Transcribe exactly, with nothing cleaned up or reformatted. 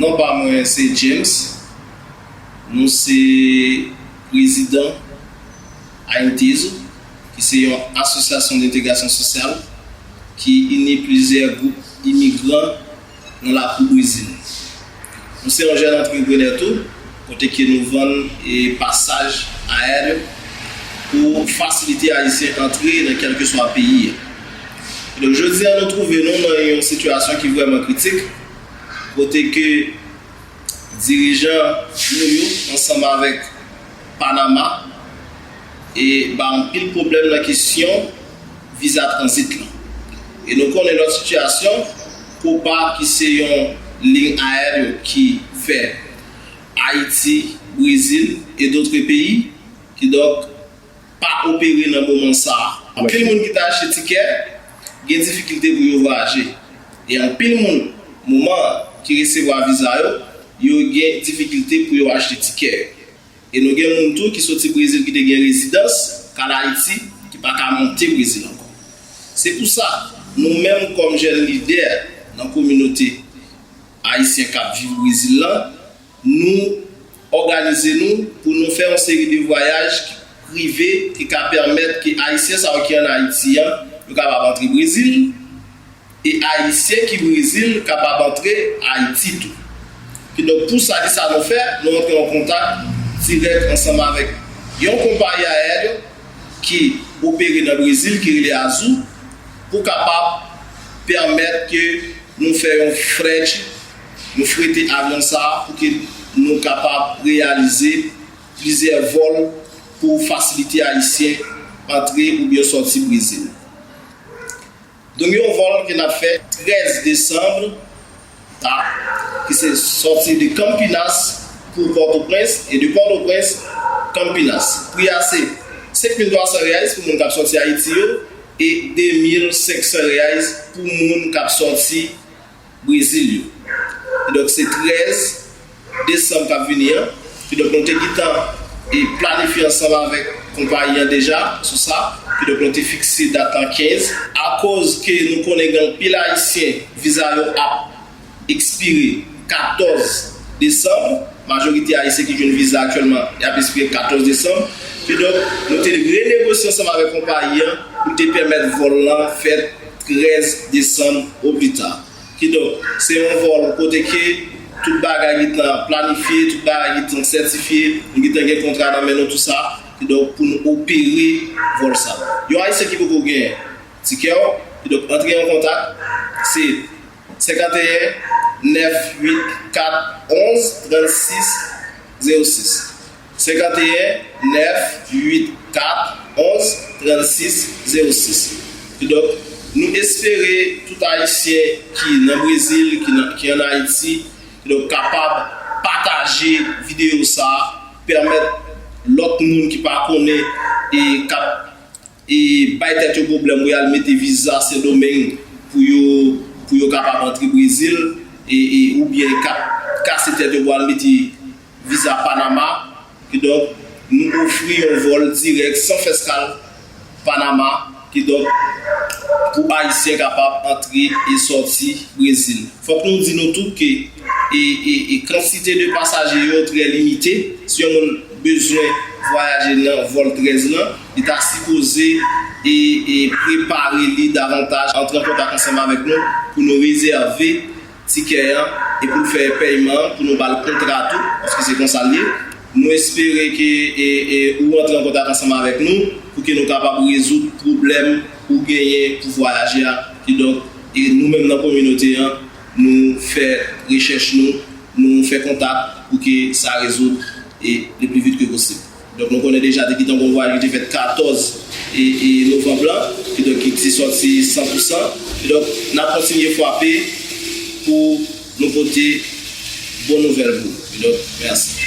Non pa mwen se James. Nou se prezidan AINTESO, ki se yon asosyasyon de entegrasyon sosyal ki ini plizyè gwoup imigran nan lakou Brezil. Nou se yon jèn antreprenè tou, kote ke nou vann e pasaj ayeryo pou fasilite Ayisyen antre nan kèlkeswa peyi a. Donk, jodi a, nou twouve nou nan yon sitiyasyon ki vrèman kritik, kote ke dirijan nou yo, ansanm avèk Panama, e ba anpil pwoblèm nan kesyon viza tranzit lan. E nou konnen lòt sitiyasyon, Copa, ki se yon liy ayeryo ki fè Ayiti, Brezil e dotre peyi, kidonk pa opere nan moman sa a. Anpil moun ki ta achte tikè gen difikilte pou yo vwayaje. E anpil moun, moman ki resevwa viza yo, yo gen difikilte pou yo achte tikè. E nou gen moun tou ki soti Brezil ki te gen rezidans, k al Ayiti, ki pa ka monte Brezil ankò. Se pou sa, nou menm kòm jèn lidè nan kominote ayisyen k ap viv Brezil lan, nou òganize nou pou nou fè yon seri de vwayaj prive ki ka pèmèt ke Ayisyen sa yo ki ann Ayiti an, yo kapab antre Brezil, e Ayisyen ki Brezil kapab antre Ayiti tou. Kidonk, pou sa, ki sa nou fè? Nou antre an kontak dirèk ansanm avèk yon konpayi ayeryo ki opere nan Brezil, ki rele Azul, pou kapab pèmèt ke nou fè yon frèt, nou frete avyon sa a pou ke nou kapab reyalize plizyè vòl pou fasilite Ayisyen antre oubyen sòti Brezil. Donk, yon vòl ke n ap fè trèz desanm, ta, ki se sòti de Campinas pou Pòtoprens, e de Pòtoprens, Campinas. Pri a se senk mil twa san reyais pou moun k ap sòti Ayiti yo, e de mil senk san reyais pou moun k ap sòti Brezil yo. Kidonk, se trèz desanm k ap vini an. Kidonk, nou te gentan e planifye ansanm avèk konpayi an deja sou sa. Kidonk, nou te fikse dat lan kenz. Akoz ke nou konnen gen anpil Ayisyen, viza yo ap ekspire katòz desanm. Majorite Ayisyen ki jwenn viza aktyèlman, y ap ekspire katòz desanm. Kidonk, nou te renegosye ansanm avèk konpayi an pou te pèmèt vòl lan fèt trèz desanm oplita. Kidonk, se yon vòl kote ke tout bagay gentan planifye, tout bagay gentan sètifye, nou gentan gen kontra nan men nou, tou sa. Kidonk, pou nou opere vòl sa. Yon Ayisyen ki poko gen tikè w, kidonk, antre an kontak, se senkanteyen nèf uit kat onz trannsis zewo sis. Senkanteyen nèf uit kat onz trannsis zewo sis. Kidonk, nou espere tout Ayisyen ki nan Brezil, ki nan, ki ann Ayiti, kidonk, kapab pataje videyo sa a, pèmèt lòt moun ki pa konnen e k ap e bay tèt yo pwoblèm pou y al mete viza Sendomeng pou yo, pou yo kapab antre Brezil, e, e, oubyen k ap kase tèt yo pou al mete viza Panama. Kidonk, nou ofri yon vòl dirèk san fè eskal Panama, kidonk, pou Ayisyen kapab antre e sòti Brezil. Fòk nou di nou tou ke e, e, e kantite de pasaje yo trè limite. Si yon moun bezwen vwayaje nan vòl trèz lan, li ta sipoze e, e prepare li davantaj, antre an kontak ansanm avèk nou pou nou rezève tikè an e pou l fè pèyman an, pou nou ba l kontra tou, paske se konsa l ye. Nou espere ke e, e, ou antre an kontak ansanm avèk nou pou ke nou kapab rezoud pwoblèm ou genyen pou vwayaje a. Kidonk, e nou menm nan kominote an, nou fè rechèch nou, nou fè kontak pou ke sa rezoud e le pli vit ke posib. Donk, nou konnen deja te gentan gon vwayaj ki te fèt katòz e, e novanm lan, kidonk ki te sòti san pou san. Kidonk, n ap kontinye frape pou nou pote bon nouvèl pou ou. Kidonk, mèsi.